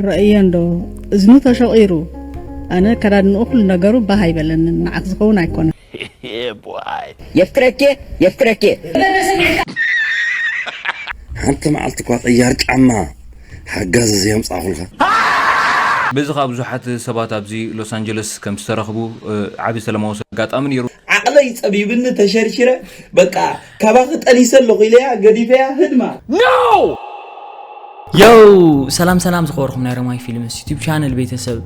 ረእየ እንዶ እዝኑ ተሸቒሩ። ኣነ ከዳድንኡ ኩሉ ነገሩ ባህ ኣይበለንን፣ ንዓኽ ዝኸውን ኣይኮነን። የፍቅረኬ የፍቅረኬ ሓንቲ መዓልቲ እኳ ቅያር ጫማ ሓጋዚ ዘየምፃእኹልካ። በዚ ከዓ ብዙሓት ሰባት ኣብዚ ሎስ ኣንጀለስ ከም ዝተረኽቡ ዓብዪ ሰላማዊ ኣጋጣሚ ነይሩ። ዓቕለይ ጸቢብኒ ተሸርሽረ። በቃ ካባኺ ጠኒሰ ኣለኹ ኢለያ ገዲፈያ ህድማ። ዮው ሰላም ሰላም ዝኸበርኩም ናይ ሮማይ ፊልምስ ዩቲብ ቻነል ቤተሰብ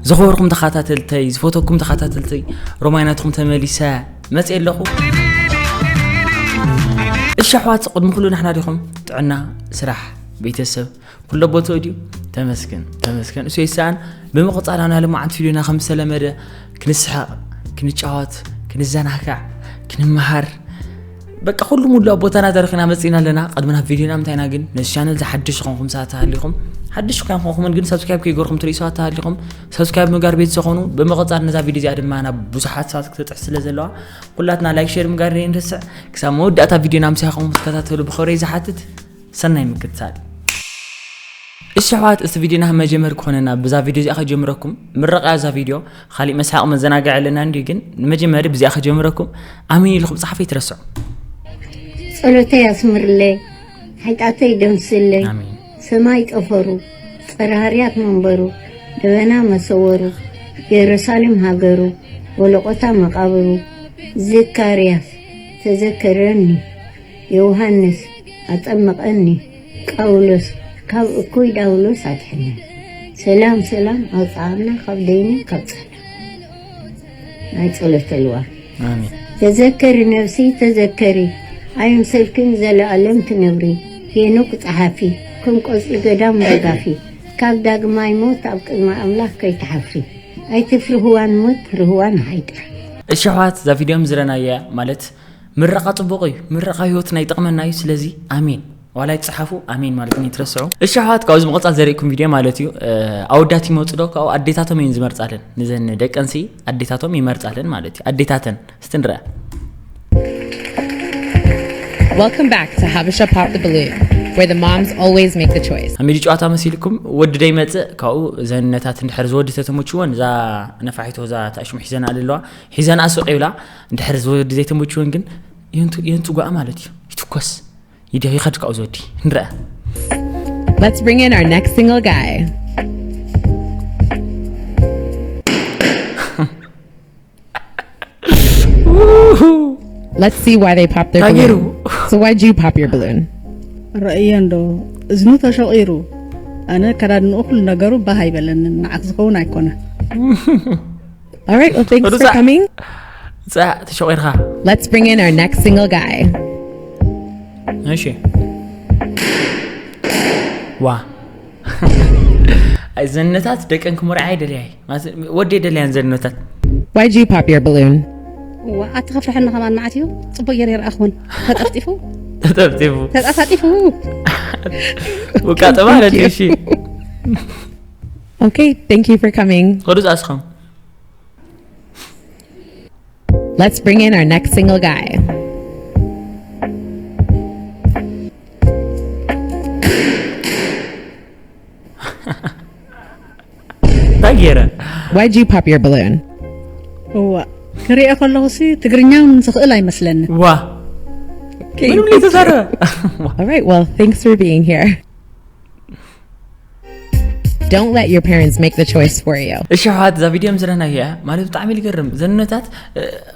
ዝኸበርኩም ተኸታተልተይ ዝፈተኩም ተኸታተልተይ ሮማይ ናትኩም ተመሊሰ መፅእ ኣለኹ። እሺ ኣሕዋት ቅድሚ ኩሉ ናሕና ዲኹም ጥዕና ስራሕ ቤተሰብ ኩሎ ቦትኡ ድዩ? ተመስገን ተመስገን እሱ ይሰኣን። ብምቕፃል ኣና ልማዓንት ቪድዮና ከም ዝተለመደ ክንስሓቕ ክንጫወት ክንዘናጋዕ ክንመሃር በቃ ኩሉ ሙሉ ኣብ ቦታና ተረኺና መፂና ኣለና። ቅድሚ ናብ ቪድዮና ምንታይና ግን ነዚ ቻነል ዝሓድሽ ዝኾንኩም ሰባት ተሃሊኹም ሓድሽ ኳ ይኾንኩምን ግን ሰብስክራይብ ከይገርኩም ትርኢ ሰባት ተሃሊኹም ሰብስክራይብ ምግባር ቤት ዝኾኑ ብምቕፃል ነዛ ቪድዮ እዚኣ ድማ ናብ ብዙሓት ሰባት ክትጥሕ ስለ ዘለዋ ኩላትና ላይክ ሼር ምግባር ዘይንርስዕ። ክሳብ መወዳእታ ቪድዮና ምሳኹም ክትከታተሉ ብኽብረይ ዝሓትት ሰናይ ምክትታል። እሺ ኣሕዋት እቲ ቪድዮና ከም መጀመር ክኾነና ብዛ ቪድዮ እዚኣ ከጀምረኩም ምረቃ እዛ ቪድዮ ካሊእ መስሓቕ መዘናግዒ ኣለና እንዲ ግን ንመጀመሪ ብዚኣ ከጀምረኩም ኣሚን ኢልኩም ፃሓፈ ይትረስዑ። ጸሎተይ ኣስምርለይ፣ ሓጢኣተይ ደምስለይ፣ ኣሜን። ሰማይ ጠፈሩ፣ ጸረ ሃርያት መንበሩ፣ ደበና መሰወሩ፣ የሩሳሌም ሃገሩ፣ ወለቆታ መቃብሩ፣ ዘካርያስ ተዘከረኒ፣ ዮሃንስ ኣጠመቐኒ፣ ጳውሎስ ካብ እኩይ ዳውሎስ ኣድሕነኒ። ሰላም ሰላም ኣውፅኣና ካብ ደይኒ ካብ ፀላም። ናይ ፀሎተ ልዋም። ኣሜን። ተዘከሪ ነብሲ ተዘከሪ ኣይምሰልክን ዘለኣለም ትነብሪ ሄኖክ ጸሓፊ ከም ቆጽሊ ገዳም ደጋፊ ካብ ዳግማይ ሞት ኣብ ቅድሚ ኣምላኽ ከይትሓፍሪ ኣይትፍሪ ህዋን ሞት ርህዋን ሓይጣ። እሺ ኣሕዋት እዛ ቪድዮ ምዝረናያ ማለት ምረቃ ፅቡቅ እዩ ምረቃ ህይወትና ይጠቅመና እዩ ስለዚ ኣሜን ዋላ ይፅሓፉ ኣሜን ማለት ነው ይትረስዑ። እሺ ኣሕዋት ካብዚ ምቕፃል ዘርእኩም ቪድዮ ማለት እዩ ኣወዳት ይመፁ ዶ ካብኡ ኣዴታቶም እየን ዝመርፃለን ንዘን ደቂ ኣንሲ ኣዴታቶም ይመርፃለን ማለት እዩ ኣዴታተን እስቲ ንረኣ። Welcome back to Habesha Pop the Balloon, where the moms always make the choice. ኣሚዲ ጨዋታ መሲልኩም ወዲ ደይመፅእ ካብኡ እዘን ነታት እንድሕር ዝወዲ ተተመችወን እዛ ነፋሒቶ እዛ ተኣሽሙ ሒዘን ኣለዋ ሒዘን ኣስቕ ይብላ እንድሕር ዝወዲ ዘይተመችወን ግን የንቱ ጓኣ ማለት እዩ ይትኮስ ይደ ይኸድ ካብኡ ዝወዲ ንረአ Let's bring in our next single guy. Let's see why they pop their Tagiru. Balloon. So why'd you pop your balloon? ረእየ እንዶ እዝኑ ተሸቒሩ። ኣነ ከዳድንኡ ኩሉ ነገሩ ባህ ኣይበለንን፣ ንዓኽ ዝኸውን ኣይኮነን። All right, well, thanks for coming. ፃዕ ተሸቒርካ Let's bring in our next single guy. እሺ ዋ ኣይ ዘነታት ደቀን ክመርዓ ኣይደልያ ወደ ደልያን ዘነታት Why'd you pop your balloon? ዋ ኣቲ ከፍርሐኒ ከማን መዓት እዩ። ፅቡቅ ገይረ ይርኣኽውን ተጠፍጢፉ ተጠፍጢፉ ተጣፋጢፉ ውቃጠ ማለት እዩ እሺ Okay, thank you for coming. ከዱ ፃስኸም Let's bring in our next single guy. እንታይ ገይረ Why'd you pop your balloon? እዋ ክሪኦ ከለኹ ሲ ትግርኛ እውን ዝኽእል ኣይመስለንን። ዋ ምንም ዘይተዛረበ All right, well, thanks for being here. Don't let your parents make the choice for you. እሺ ኣሕዋት እዛ ቪድዮ ምስለና እያ ማለት ብጣዕሚ ልገርም ዘንነታት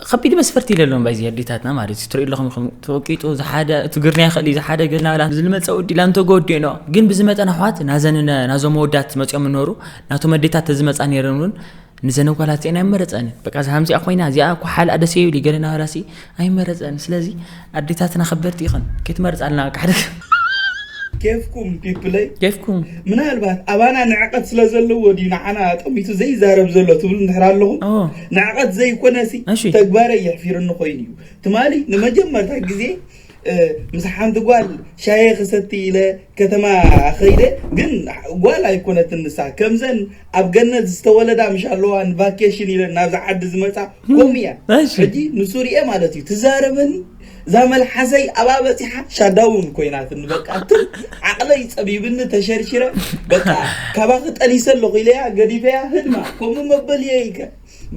ከቢድ መስፈርቲ ኢለ ኣለዎም ባይዚ ኣዴታትና ማለት እዩ ትሪኢ ኣለኹም ኢኹም ተወቂጡ ዝሓደ ትግርኛ ይኽእል እዩ ዝሓደ ገና ብላ ዝልመፀ ወዲ ኢላ እንተጎዲኖ ግን ብዝመጠን ኣሕዋት ናዘን ናዞም መወዳት መፂኦም ምኖሩ ናቶም ኣዴታት ተዝመፃ ነይረን እውን ንዘን ጓላት እዚአን ኣይመረፀንን በቃ ዝሃምዚኣ ኮይና እዚኣ እኮ ሓልኣ ደስ ይብል ገለ ናበላሲ ኣይመረፀን ስለዚ ኣዴታትና ከበርቲ ይኸን ክትመርፃልና በቃ ሓደ ኬፍኩም ፒፕለይ ኬፍኩም ምናልባት ኣባና ንዕቀት ስለ ዘለዎ ድዩ ንዓና ጠሚቱ ዘይዛረብ ዘሎ ትብሉ እንድሕር ኣለኹም ንዕቀት ዘይኮነሲ ተግባረይ የሕፊርኒ ኮይኑ እዩ ትማሊ ንመጀመርታ ግዜ ምስ ሓንቲ ጓል ሻሂ ክሰቲ ኢለ ከተማ ኸይደ ግን ጓል ኣይኮነትን ንሳ ከምዘን ኣብ ገነት ዝተወለዳ ምሽ ኣለዋ ንቫኬሽን ኢለን ናብዚ ዓዲ ዝመፃ ከምኡ እያ ሕጂ ንሱ ርኤ ማለት እዩ ትዛረበኒ እዛ መልሓሰይ ኣብኣ በፂሓ ሻዳውን ኮይናትኒ። በቃ ትም ዓቕለይ ፀቢብኒ ተሸርሽረ። በቃ ካባኺ ጠኒሰ ኣለኹ ኢለያ ገዲፈያ ህድማ ከምኡ መበል እየ ኢከ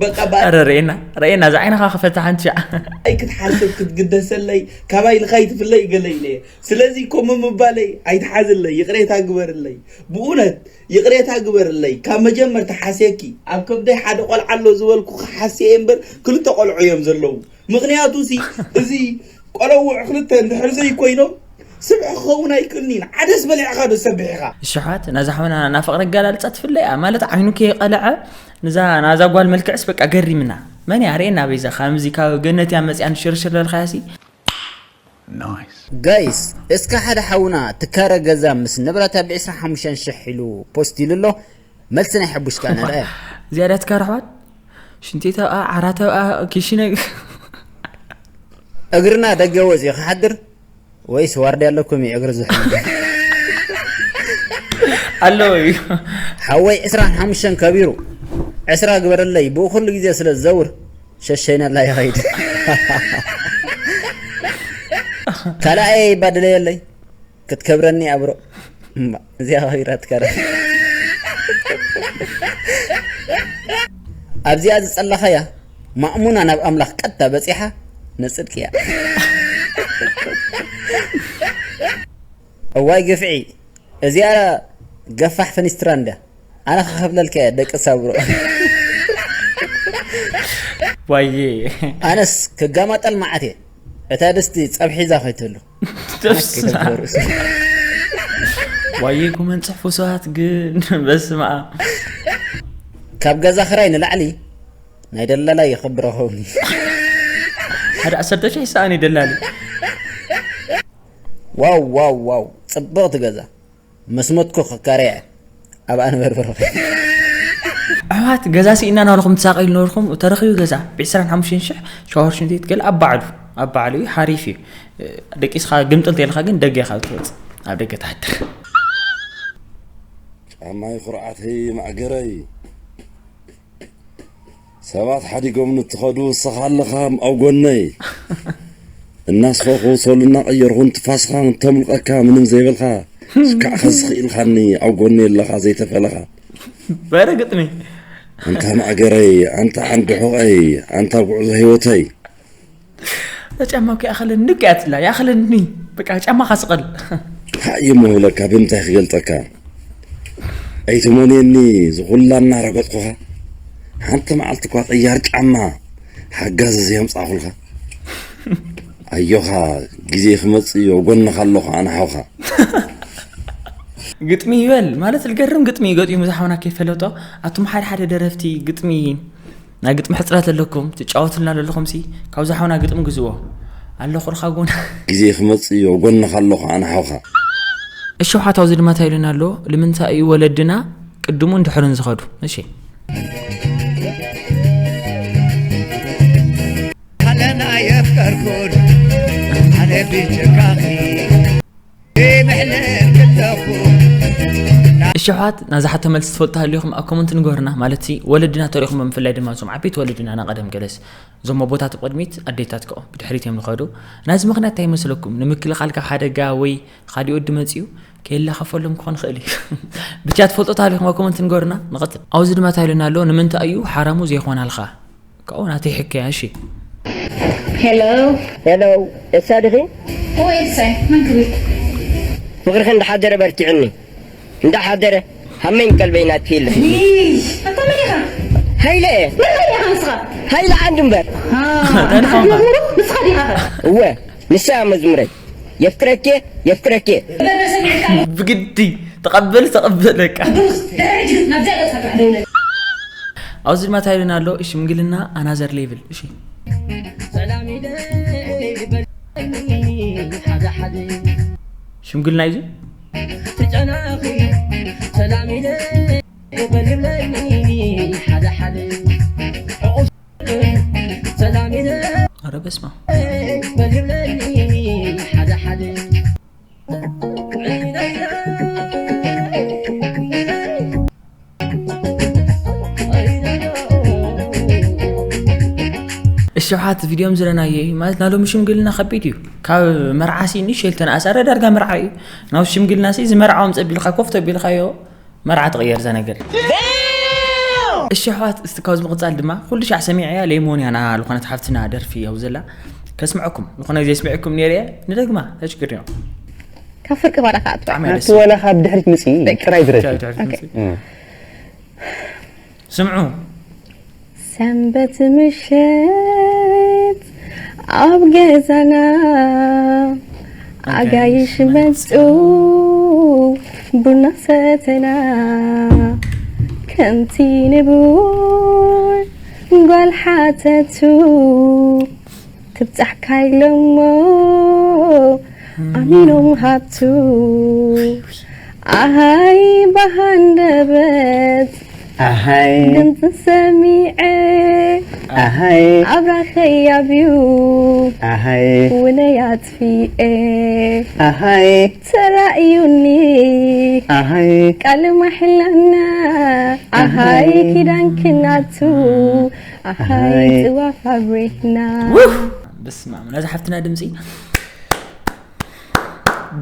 በቃ ባ ኧረ ርኤና ርኤና እዛ ዓይንኻ ክፈታ ሓንቲ ሻዕ። ኣይ ክትሓስብ ክትግደሰለይ ካባይ ንኻይ ትፍለይ ገለ ኢለ እየ። ስለዚ ከምኡ ምባለይ ኣይትሓዝለይ፣ ይቕሬታ ግበርለይ። ብእውነት ይቕሬታ ግበርለይ። ካብ መጀመርታ ሓስየኪ ኣብ ከብደይ ሓደ ቆልዓ ኣሎ ዝበልኩ ክሓስየ እምበር ክልተ ቆልዑ እዮም ዘለዉ። ምኽንያቱ ሲ እዚ ቆለውዕ ክልተ እንድሕር ዘይኮይኖም ስብሒ ክኸውን ኣይክእልኒን። ዓደስ በሊዕኻ ዶ ሰብሕ ኢኻ? እሺ ኣሕዋት ናዛ ሓውና ናፍቕሪ ኣገላልጻ ትፍለያ ማለት ዓይኑ ከይቐልዐ ንዛ ናዛ ጓል መልክዕስ በቃ ገሪምና። መን እያ ርኤና በይዛ ከምዚ ካብ ገነት እያ መጽያ ንሽርሽር ለልኻያ ሲ ጋይስ እስከ ሓደ ሓውና ትካረ ገዛ ምስ ንብረታ ብ ዕስራን ሓሙሽተን ሽሕ ኢሉ ፖስት ኢሉ ኣሎ። መልሲ ናይ ሕቡሽ ከኣ ንርኣ። እዚኣ ድያ ትካረ ኣሕዋት? ሽንቲ ተብኣ ዓራት ተብኣ ኪሽነ እግርና ደገ ወፂኡ ክሓድር ወይስ ዋርድያ ኣለኩም እዩ እግሪ ዝሕሉ? ኣለዎ እዩ። ሓወይ ዕስራን ሓሙሽተን ከቢሩ ዕስራ ግበረለይ ብኡ ኩሉ ግዜ ስለ ዝዘውር ሸሸይነላ ይኸይድ። ካልኣየ ይባድለየለይ ክትከብረኒ ኣብሮ እዚኣ ከቢራትካ ዳ ኣብዚኣ ዝፀላኻያ ማእሙና ናብ ኣምላኽ ቀጥታ በፂሓ ንፅድቂ እያ። እዋይ ግፍዒ እዚኣ ገፋሕ ፈኒስትራ እንድያ ኣነ ክኸፍለልካ እየ ደቂ ሳብሮ። ዋየ ኣነስ ክጋማጠል መዓት እየ እታ ድስቲ ፀብሒ ሒዛ ከይትህሉ። ተፍስና ዋየ ኩመን ፅሕፉ ሰባት ግን በስመ ኣብ ካብ ገዛ ክራይ ንላዕሊ ናይ ደላላ ይኸብር ኸውን። ሓደ ዓሰርተ ሽሕ ይሰኣን እዩ ደላሊ። ዋው ዋው ዋው ፅብቕቲ ገዛ ምስ ሞትኩ ክካረያ እየ ኣብኣ ንበርበሮ። ኣሕዋት ገዛ ስኢና እናበልኹም ትሳቐዩ ዝነበርኩም ተረኺቡ ገዛ ብ ዕስራን ሓሙሽተን ሽሕ ሻወር ሽንቲ ቤት ገለ ኣብ ባዕሉ ኣብ ባዕሉ እዩ ሓሪፍ እዩ። ደቂስኻ ግምጥል ተልካ ግን ደገ ኢኻ ትወፅእ ኣብ ደገ ትሓድር። ጫማይ ኩርዓተይ ማእገረይ ሰባት ሓዲጎም ንትኸዱ እስኻ ኣለኻ ኣብ ጎነይ እናስኸኹ ሶል እናቐየርኹ ንትፋስኻ እንተምልቐካ ምንም ዘይበልኻ ስካዕ ኸዚ ኽኢልኻኒ ኣብ ጎነይ ኣለኻ ዘይተፈለኻ በረ ግጥሚ ኣንታ ማእገረይ ኣንታ ዓንዲ ሑቐይ ኣንታ ጉዕዞ ህይወተይ ጫማ እኮ ይኣኸለኒ ንቅ እያ ትላ ይኣኸለኒ በቃ ጫማኻ ስቐል ሓይ እሞ ይብለካ ብምንታይ ክገልፀካ ኣይትሞንየኒ ዝኹላ እናረገጥኩኻ ሓንቲ መዓልቲ እኳ ቅያር ጫማ ሓጋዚ ዘየምፃእኹልካ ኣዮኻ ግዜ ክመፅእ እዩ ጎንኻ ኣለኹ ኣነ ሓውኻ ግጥሚ ይበል ማለት ዝገርም ግጥሚ እዩ ገጢሙ ዝሓውና ከይፈለጦ ኣቱም ሓደ ሓደ ደረፍቲ ግጥሚ ናይ ግጥሚ ሕፅረት ኣለኩም ትጫወቱልና ዘለኹም ሲ ካብዚ ሓውና ግጥሚ ግዝዎ ኣለኹ ርካ ጎና ግዜ ክመፅእ እዩ ጎንኻ ኣለኹ ኣነ ሓውኻ እሺ ሓታው እዚ ድማ እንታይ ኢሉና ኣሎ ንምንታይ እዩ ወለድና ቅድሙን ድሕርን ዝኸዱ እሺ ካለና የፍቀርኩን ኣነ ብጀካኺ ምሕለል ክለኹ እሺ ኣሕዋት ናዛ ሓቶ መልሲ ትፈልጡ ሃሊኹም ኣብ ኮመንት ንገሩና ማለት ሲ ወለድና ተሪኹም ብምፍላይ ድማ እዞም ዓበይቲ ወለድና ናቀደም ገለስ እዞም ኣቦታት ኣብ ቅድሚት ኣዴታት ከኦ ብድሕሪት እዮም ዝኸዱ ናዚ ምኽንያት እንታይ ይመስለኩም ንምክልኻል ካብ ሓደጋ ወይ ካሊእ ወዲ መፂኡ ከየላኸፈሎም ክኾን ይኽእል እዩ ብቻ ትፈልጡ ሃሊኹም ኣብ ኮመንት ንገሩና ንቐፅል ኣብዚ ድማ ታይሉና ኣሎ ንምንታይ እዩ ሓራሙ ዘይኾናልኻ ካብኡ ናተይ ሕከያ እሺ ሄሎ ሄሎ እሳ ድኺ ወይ እሰይ መን ክብል ፍቕርኺ እንዳሓደረ በርቲዕኒ እንዳሓደረ ሃመኝ ቀልበይ ናትኪ ኢልኺ ይሽ ኣታ መን ኢኻ ሃይለ እየ መን መን ኢኻ ንስኻ ሃይለ ዓንዱ እምበር ንስኻ ዲኻ እወ ንሳ እያ መዝሙረይ የፍቅረኪ የፍቅረኪ ብግዲ ተቐበል ተቐበል በቃ ኣብዚ ድማ እንታይ ኢሉና ኣሎ ሽምግልና ኣናዘር ሌቭል እሺ ሽምግልና እዩ ኧረ በስመ ኣብ እሺ ሸውሓት ቪድዮም ዝለናየ ማለት ናይ ሎሚ ሽምግልና ከቢድ እዩ። ካብ መርዓ ሲ ንሸል ተነኣሳረ ዳርጋ መርዓ እዩ። ናብ ሽምግልና ሲ ዝመርዓዎም ጸቢልካ ኮፍ ተቢልካዮ መርዓ ትቕየር እዛ ነገር። እሺ ኣሕዋት፣ እስቲ ካብዚ ምቕጻል ድማ ኩሉ ሻዕ ሰሚዐያ ሌሞን ያና ዝኾነት ሓፍትና ደርፊ ያው ዘላ ከስምዐኩም ዝኾነ ግዜ ስሚዕኩም ነይረ እየ። ንደግማ ተሽግር እዮም። ካብ ፍርቂ ባዳ ከዓ ኣጥፋ ብጣዕሚ ኣቲ ደስ ወላ ካብ ድሕሪት ምፂ ጥራይ ድረፊ ትራይ ትራይ ትምፅእ። ስምዑ ሰንበት ምሸት ኣብ ገዛና ኣጋይሽ መጹ ቡና ሰተና ከምቲ ንቡር ጓል ሓተቱ ትብጻሕካ ኢሎሞ ኣሚኖም ሃብቱ ኣሃይ ብሃንደበት ኣሃይ ድምፂ ሰሚዐ ኣሃይ ኣብራኸይ ኣብዩ ኣሃይ ውነይ ኣጥፊኤ ኣሃይ ተራእዩኒ ኣሃይ ቃል ማሕላና ኣሃይ ኪዳን ክናቱ ኣሃይ ጥዋፍ ኣብሬህና በስመ ኣብ ነዛ ሓፍትና ድምፂ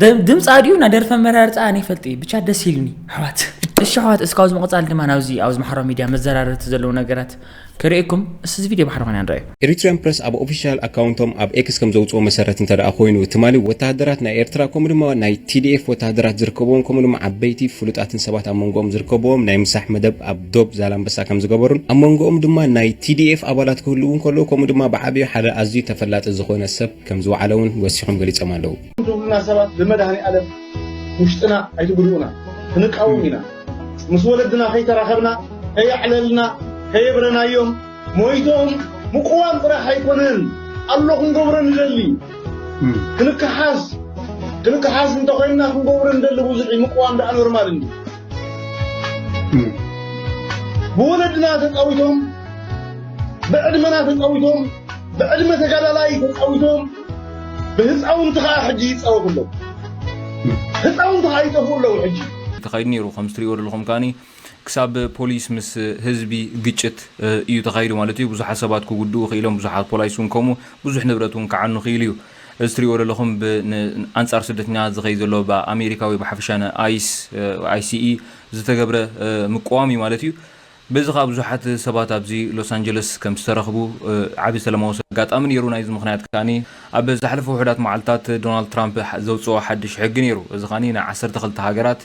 ድ- ድምፂ ኣድዩ እና ደርፈ መራርፃ ኣነ ይፈልጥ ብቻ ደስ ኢልኒ ኣሕዋት። እሺ ኣሕዋት፣ እስካብ ዝመቐፃል ድማ ናብዚ ኣብዚ ማሕበራዊ ሚድያ መዘራረብቲ ዘለዉ ነገራት ከርእየኩም። እስዚ ቪድዮ ባሕሪ ኮነ ንረኣዩ። ኤሪትሪያን ፕረስ ኣብ ኦፊሻል ኣካውንቶም ኣብ ኤክስ ከም ዘውፅኦ መሰረት እንተ ደኣ ኮይኑ ትማሊ ወተሃደራት ናይ ኤርትራ ከምኡ ድማ ናይ ቲዲኤፍ ወተሃደራት ዝርከብዎም ከምኡ ድማ ዓበይቲ ፍሉጣትን ሰባት ኣብ መንጎኦም ዝርከብዎም ናይ ምሳሕ መደብ ኣብ ዶብ ዛላምበሳ ከም ዝገበሩን ኣብ መንጎኦም ድማ ናይ ቲዲኤፍ ኣባላት ክህልዉ እንከለዉ ከምኡ ድማ ብዓብዩ ሓደ ኣዝዩ ተፈላጢ ዝኾነ ሰብ ከም ዝወዓለ እውን ወሲኾም ገሊጾም ኣለዉ። ዝብሉና ሰባት ብመድሃኔ ኣለም ውሽጥና ኣይትጉድኡና ክንቃወም ኢና። ምስ ወለድና ከይተራኸብና ከየዕለልና ከየብረናዮም ሞይቶም ምቁዋም ጥራሕ ኣይኮነን ኣሎ ክንገብሮ ንደሊ ክንከሓስ ክንከሓስ እንተኮይንና ክንገብሮ ንደሊ ብዙሕ እዩ። ምቁዋም ደኣ ኖርማል እንዲ ብወለድና ተፃዊቶም ብዕድመና ተፃዊቶም ብዕድመ ተጋዳላይ ተፃዊቶም ብህፃውንቲ ከዓ ሕጂ ይፃወቱ ኣለዉ። ህፃውንቲ ከዓ ይጠፍኡ ኣለዉ ሕጂ። ተኻይዱ ነይሩ። ከም ትሪእዎ ዘለኹም ከዓኒ ክሳብ ፖሊስ ምስ ህዝቢ ግጭት እዩ ተኻይዱ ማለት እዩ። ብዙሓት ሰባት ክጉድኡ ክኢሎም፣ ብዙሓት ፖላይስ እውን ከምኡ ብዙሕ ንብረት እውን ክዓኑ ክኢሉ እዩ። እዚ ትሪእዎ ዘለኹም ብ- ን- ኣንጻር ስደተኛታት ዝኸይድ ዘሎ ብኣሜሪካ ወይ ብሓፈሻ ንኣይስ ኣይሲኢ ዝተገብረ ምቅዋም እዩ ማለት እዩ። በዚ ከዓ ብዙሓት ሰባት ኣብዚ ሎስ ኣንጀለስ ከም ዝተረኽቡ ዓቢ ሰላማዊ ሰልፊ ኣጋጣሚ ነይሩ። ናይዚ ምኽንያት ከዓኒ ኣብ ዝሓለፈ ውሑዳት መዓልታት ዶናልድ ትራምፕ ዘውፅኦ ሓድሽ ሕጊ ነይሩ። እዚ ከዓኒ ን ዓሰርተ ክልተ ሃገራት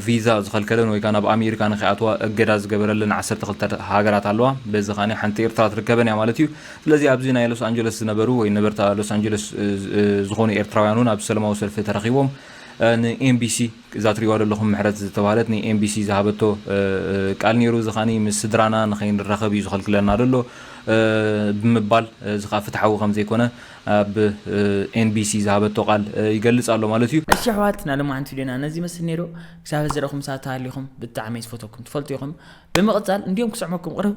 ቪዛ ዝኸልከለን ወይ ከዓ ናብ ኣሜሪካ ንኸይኣትዋ እገዳ ዝገበረለን ዓሰርተ ክልተ ሃገራት ኣለዋ። በዚ ከዓኒ ሓንቲ ኤርትራ ትርከበን እያ ማለት እዩ። ስለዚ ኣብዚ ናይ ሎስ ኣንጀለስ ዝነበሩ ወይ ነበርታ ሎስ ኣንጀለስ ዝኾኑ ኤርትራውያን እውን ኣብ ሰላማዊ ሰልፊ ተረኺቦም ንኤምቢሲ እዛ ትሪእዋ ዘለኹም ምሕረት ዝተባህለት ንኤምቢሲ ዝሃበቶ ቃል ነይሩ። እዚ ከዓኒ ምስ ስድራና ንኸይንራኸብ እዩ ዝኸልክለና ዘሎ ብምባል እዚ ከዓ ፍትሓዊ ከም ዘይኮነ ኣብ ኤንቢሲ ዝሃበቶ ቃል ይገልጽ ኣሎ ማለት እዩ። እሺ ኣሕዋት፣ ናይ ሎማዓንቲ ቪድዮና ነዚ ይመስል ነይሩ። ክሳብ ዝረኹም ሰባት ተሃሊኹም ብጣዕሚ ዝፈተኩም ትፈልጡ ኢኹም። ብምቕጻል እንዲዮም ክስዕመኩም ቅርብ